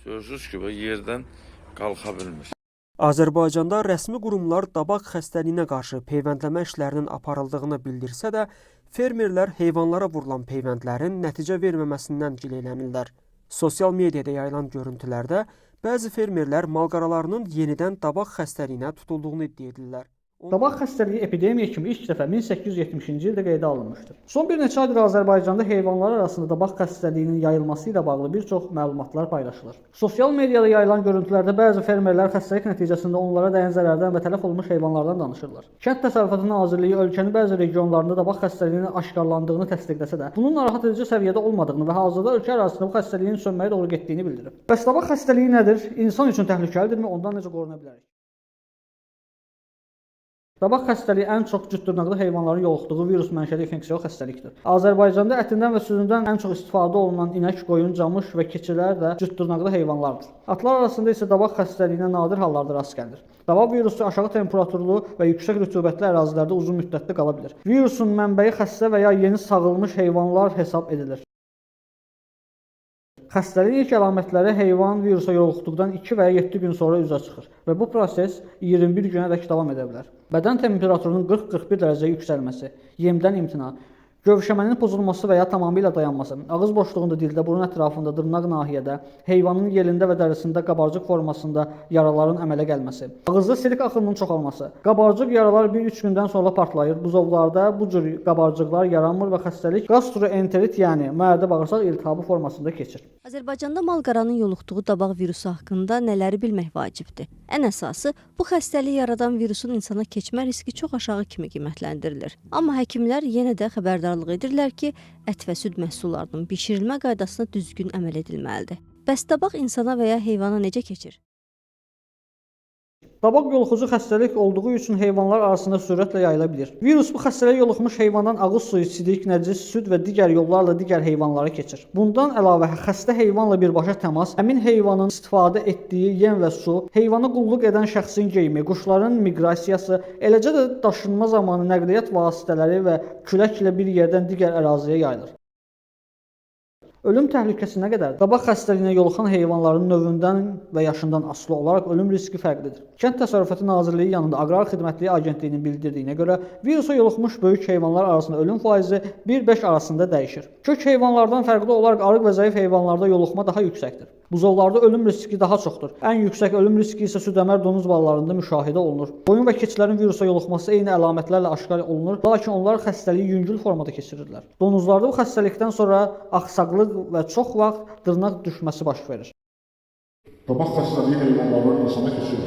Görürsünüz ki, bu yerdən qalxa bilmir. Azərbaycanda rəsmi qurumlar dabaq xəstəliyinə qarşı peyvəndləmə işlərinin aparıldığını bildirsə də, fermerlər heyvanlara vurulan peyvəndlərin nəticə verməməsindən gileylənirlər. Sosial mediada yayılan görüntülərdə bəzi fermerlər malqaralarının yenidən dabaq xəstəliyinə tutulduğunu iddia edirlər. Dabaq xəstəliyi epidemiya kimi ilk dəfə 1870-ci ildə qeydə alınmışdır. Son bir neçə aydır Azərbaycanda heyvanlar arasında dabaq xəstəliyinin yayılması ilə bağlı bir çox məlumatlar paylaşılır. Sosial mediada yayılan görüntülərdə bəzi fermerlər xəstəlik nəticəsində onlara dəyən zərərdən və tələf olmuş heyvanlardan danışırlar. Kənd Təsərrüfatı Nazirliyi ölkənin bəzi regionlarında dabaq xəstəliyinin aşkarlandığını təsdiqləsə də, bunun narahat edici səviyyədə olmadığını və hazırda ölkə ərazisində bu xəstəliyin sönməyə doğru getdiyini bildirib. Bəs dabaq xəstəliyi nədir? İnsan üçün təhlükəlidirmi? Ondan necə qoruna bilərik? Dabaq xəstəliyi ən çox cütdırnaqlı heyvanların yoluxduğu virus mənşəli infeksion xəstəlikdir. Azərbaycanda ətindən və südündən ən çox istifadə olunan inək, qoyun, camış və keçilər də cütdırnaqlı heyvanlardır. Atlar arasında isə dabaq xəstəliyinə nadir hallarda rast gəlinir. Dabaq virusu aşağı temperaturlu və yüksək rütubətli ərazilərdə uzun müddətli qala bilir. Virusun mənbəyi xəstə və ya yeni sağılmış heyvanlar hesab edilir. Xəstəliyin ilk əlamətləri heyvan virusa yoluxduqdan 2 və ya 7 gün sonra üzə çıxır və bu proses 21 günədək davam edə bilər. Bədən temperaturunun 40-41 dərəcəyə yüksəlməsi, yemdən imtina, gövşəmənin pozulması və ya tamamilə dayanması, ağız boşluğunda, dildə, burun ətrafında, dırnaq nahiyədə, heyvanın yelində və dərisində qabarcıq formasında yaraların əmələ gəlməsi, ağızda silik axınının çoxalması. Qabarcıq yaralar 1-3 gündən sonra partlayır. Buzovlarda bu cür qabarcıqlar yaranmır və xəstəlik gastroenterit, yəni mədə-bağırsaq iltihabı formasında keçir. Azərbaycanda malqaranın yoluxduğu dabaq virusu haqqında nələri bilmək vacibdir? Ən əsası, bu xəstəliyi yaradan virusun insana keçmə riski çox aşağı kimi qiymətləndirilir. Amma həkimlər yenə də xəbərdarlıq edirlər ki, ət və süd məhsullarının bişirilmə qaydasına düzgün əməl edilməlidir. Bəs dabaq insana və ya heyvana necə keçir? Dabaq yoluxucu xəstəlik olduğu üçün heyvanlar arasında sürətlə yayıla bilir. Virus bu xəstəliyə yoluxmuş heyvandan ağız suyu, sidik, nəcis, süd və digər yollarla digər heyvanlara keçir. Bundan əlavə xəstə heyvanla birbaşa təmas, həmin heyvanın istifadə etdiyi yem və su, heyvana qulluq edən şəxsin geyimi, quşların miqrasiyası, eləcə də daşınma zamanı nəqliyyat vasitələri və küləklə bir yerdən digər əraziyə yayılır. Ölüm təhlükəsi nə qədərdir? Dabaq xəstəliyinə yoluxan heyvanların növündən və yaşından asılı olaraq ölüm riski fərqlidir. Kənd Təsərrüfatı Nazirliyi yanında Aqrar Xidmətliyi Agentliyinin bildirdiyinə görə virusa yoluxmuş böyük heyvanlar arasında ölüm faizi 1-5 arasında dəyişir. Kök heyvanlardan fərqli olaraq arıq və zəif heyvanlarda yoluxma daha yüksəkdir. Buzovlarda ölüm riski daha çoxdur. Ən yüksək ölüm riski isə südəmər donuz balalarında müşahidə olunur. Qoyun və keçilərin virusa yoluxması eyni əlamətlərlə aşkar olunur, lakin onlar xəstəliyi yüngül formada keçirirlər. Donuzlarda bu xəstəlikdən sonra axsaqlıq və çox vaxt dırnaq düşməsi baş verir. Dabaq xəstəliyi heyvanlardan insana keçir.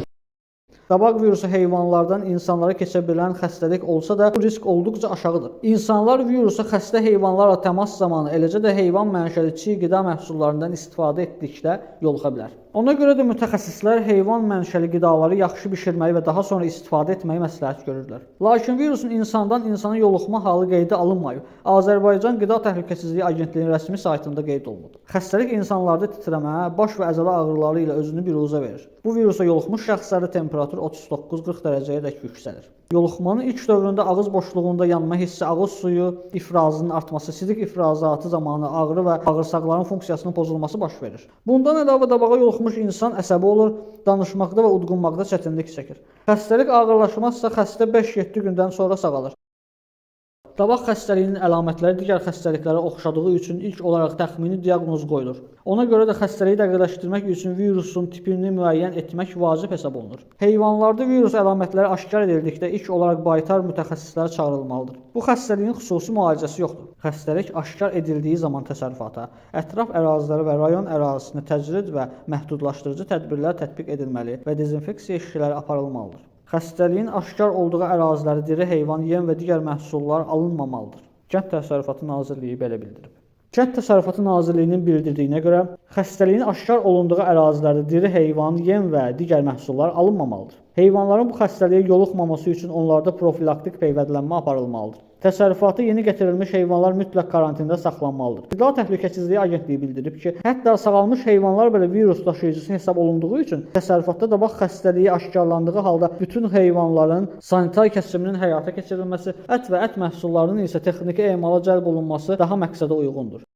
Dabaq virusu heyvanlardan insanlara keçə bilən xəstəlik olsa da, bu risk olduqca aşağıdır. İnsanlar virusa xəstə heyvanlarla təmas zamanı, eləcə də heyvan mənşəli çiğ qida məhsullarından istifadə etdikdə yoluxa bilər. Ona görə də mütəxəssislər heyvan mənşəli qidaları yaxşı bişirməyi və daha sonra istifadə etməyi məsləhət görürlər. Lakin virusun insandan insana yoluxma halı qeydə alınmayıb. Azərbaycan Qida Təhlükəsizliyi Agentliyinin rəsmi saytında qeyd olunub. Xəstəlik insanlarda titrəmə, baş və əzələ ağrıları ilə özünü biruzə verir. Bu virusa yoluxmuş şəxslərdə temperatur 39-40 dərəcəyədək yüksəlir. Yoluxmanın ilk dövründə ağız boşluğunda yanma hissi, ağız suyu ifrazının artması, sidik ifrazatı zamanı ağrı və bağırsaqların funksiyasının pozulması baş verir. Bundan əlavə dabağa yoluxmuş insan əsəbi olur, danışmaqda və udqunmaqda çətinlik çəkir. Xəstəlik ağırlaşmazsa xəstə 5-7 gündən sonra sağalır. Dabaq xəstəliyinin əlamətləri digər xəstəliklərə oxşadığı üçün ilk olaraq təxmini diaqnoz qoyulur. Ona görə də xəstəliyi dəqiqləşdirmək üçün virusun tipini müəyyən etmək vacib hesab olunur. Heyvanlarda virus əlamətləri aşkar edildikdə ilk olaraq baytar mütəxəssisləri çağırılmalıdır. Bu xəstəliyin xüsusi müalicəsi yoxdur. Xəstəlik aşkar edildiyi zaman təsərrüfata, ətraf ərazilərə və rayon ərazisinə təcrid və məhdudlaşdırıcı tədbirlər tətbiq edilməli və dezinfeksiya işləri aparılmalıdır. Xəstəliyin aşkar olduğu ərazilərdə diri heyvan, yem və digər məhsullar alınmamalıdır. Kənd Təsərrüfatı Nazirliyi belə bildirib. Kənd Təsərrüfatı Nazirliyinin bildirdiyinə görə, xəstəliyin aşkar olunduğu ərazilərdə diri heyvan, yem və digər məhsullar alınmamalıdır. Heyvanların bu xəstəliyə yoluxmaması üçün onlarda profilaktik peyvəndlənmə aparılmalıdır. Təsərrüfata yeni gətirilmiş heyvanlar mütləq karantində saxlanmalıdır. Qida Təhlükəsizliyi Agentliyi bildirib ki, hətta sağalmış heyvanlar belə virus daşıyıcısı hesab olunduğu üçün təsərrüfatda dabaq xəstəliyi aşkarlandığı halda bütün heyvanların sanitar kəsiminin həyata keçirilməsi, ət və ət məhsullarının isə texniki emala cəlb olunması daha məqsədə uyğundur.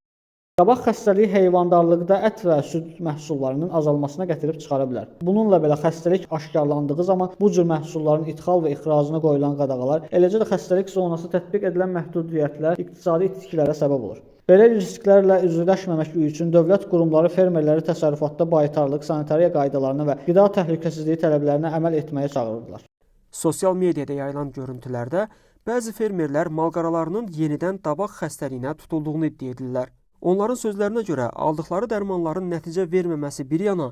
Dabaq xəstəliyi heyvandarlıqda ət və süd məhsullarının azalmasına gətirib çıxara bilər. Bununla belə xəstəlik aşkarlandığı zaman bu cür məhsulların idxal və ixracına qoyulan qadağalar, eləcə də xəstəlik zonası tətbiq edilən məhdudiyyətlər iqtisadi itkilərə səbəb olur. Belə risklərlə üzləşməmək üçün dövlət qurumları fermerləri təsərrüfatda baytarlıq, sanitariya qaydalarına və qida təhlükəsizliyi tələblərinə əməl etməyə çağırırlar. Sosial mediada yayılan görüntülərdə bəzi fermerlər malqaralarının yenidən dabaq xəstəliyinə tutulduğunu iddia edirlər. Onların sözlərinə görə aldıqları dərmanların nəticə verməməsi bir yana,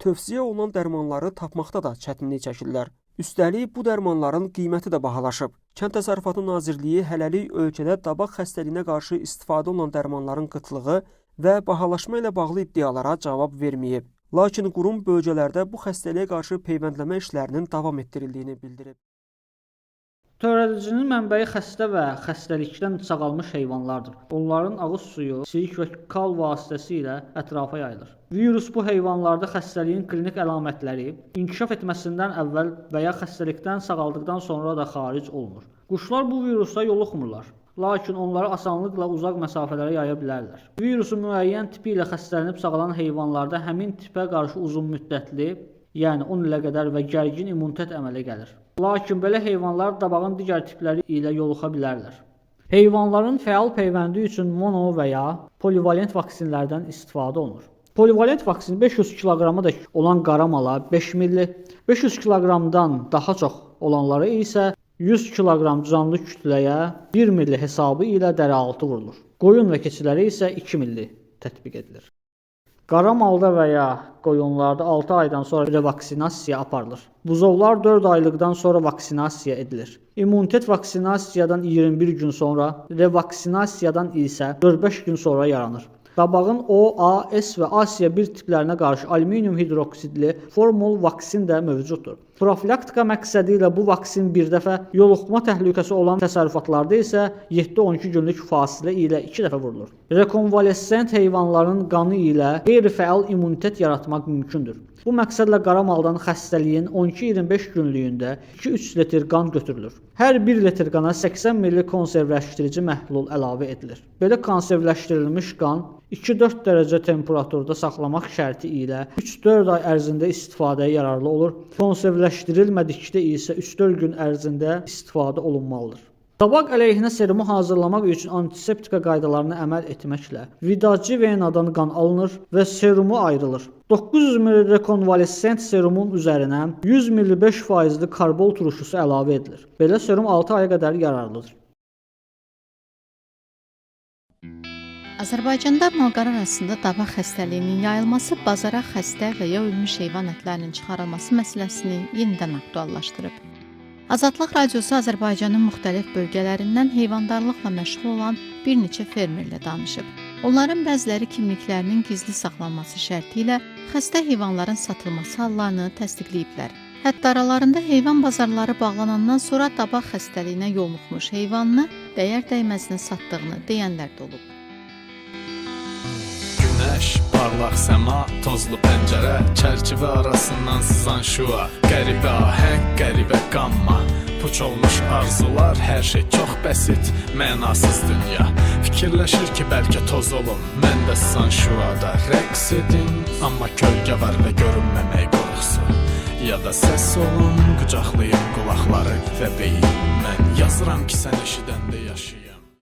tövsiyə olunan dərmanları tapmaqda da çətinlik çəkirlər. Üstəlik bu dərmanların qiyməti də bahalaşıb. Kənd Təsərrüfatı Nazirliyi hələlik ölkədə dabaq xəstəliyinə qarşı istifadə olunan dərmanların qıtlığı və bahalaşma ilə bağlı iddialara cavab verməyib. Lakin qurum bölgələrdə bu xəstəliyə qarşı peyvəndləmə işlərinin davam etdirildiyini bildirib. Törədicinin mənbəyi xəstə və xəstəlikdən sağalmış heyvanlardır. Onların ağız suyu, siyik və kal vasitəsilə ətrafa yayılır. Virus bu heyvanlarda xəstəliyin klinik əlamətləri inkişaf etməsindən əvvəl və ya xəstəlikdən sağaldıqdan sonra da xaric olunur. Quşlar bu virusa yoluxmurlar, lakin onları asanlıqla uzaq məsafələrə yaya bilərlər. Virusun müəyyən tipi ilə xəstələnib sağalan heyvanlarda həmin tipə qarşı uzunmüddətli, yəni 10 ilə qədər və gərgin immunitet əmələ gəlir. Lakin belə heyvanlar dabağın digər tipləri ilə yoluxa bilərlər. Heyvanların fəal peyvəndi üçün mono və ya polivalent vaksinlərdən istifadə olunur. Polivalent vaksin 500 kiloqramadək olan qara mala 5 milli, 500 kiloqramdan daha çox olanlara isə 100 kiloqram canlı kütləyə 1 milli hesabı ilə dərialtı vurulur. Qoyun və keçilərə isə 2 milli tətbiq edilir. Qara malda və ya qoyunlarda 6 aydan sonra revaksinasiya aparılır. Buzovlar 4 aylıqdan sonra vaksinasiya edilir. İmmunitet vaksinasiyadan 21 gün sonra, revaksinasiyadan isə 4-5 gün sonra yaranır. Dabağın O, A, S və Asiya 1 tiplərinə qarşı alüminium hidroksidli formul vaksin də mövcuddur. Profilaktika məqsədi ilə bu vaksin bir dəfə, yoluxma təhlükəsi olan təsərrüfatlarda isə 7-12 günlük fasilə ilə 2 dəfə vurulur. Rekonvalescent heyvanların qanı ilə qeyri-fəal immunitet yaratmaq mümkündür. Bu məqsədlə qara maldan xəstəliyin 12-25 günlüyündə 2-3 litr qan götürülür. Hər 1 litr qana 80 milli konservləşdirici məhlul əlavə edilir. Belə konservləşdirilmiş qan 2-4 dərəcə temperaturda saxlamaq şərti ilə 3-4 ay ərzində istifadəyə yararlı olur. Konservləşdirilmədikdə isə 3-4 gün ərzində istifadə olunmalıdır. Dabaq əleyhinə serumu hazırlamaq üçün antiseptika qaydalarına əməl etməklə vidacı venadan qan alınır və serumu ayrılır. 900 ml rekonvalescent serumun üzərinə 100 ml 5%li karbol turşusu əlavə edilir. Belə serum 6 aya qədər yararlıdır. Azərbaycanda malqara arasında dabaq xəstəliyinin yayılması bazara xəstə və ya ölmüş heyvan ətlərinin çıxarılması məsələsini yenidən aktuallaşdırıb. Azadlıq Radiosu Azərbaycanın müxtəlif bölgələrindən heyvandarlıqla məşğul olan bir neçə fermerlə danışıb. Onların bəziləri kimliklərinin gizli saxlanması şərti ilə xəstə heyvanların satılması hallarını təsdiqləyiblər. Hətta aralarında heyvan bazarları bağlanandan sonra dabaq xəstəliyinə yoluxmuş heyvanını dəyər-dəyməzinə satdığını deyənlər də olub. Günəş, parlaq səma, tozlu pəncərə, çərçivə arasından sızan şua, qəribə ahəng, qəribə qamma. Puç olmuş arzular, hər şey çox bəsit, mənasız dünya. Fikirləşir ki, bəlkə toz olum, mən də sızan şuada rəqs edim, amma kölgə var və görünməmək qorxusu. Ya da səs olum, qucaqlayım qulaqları və beyin. Mən yazıram ki, sən eşidəndə yaşayım.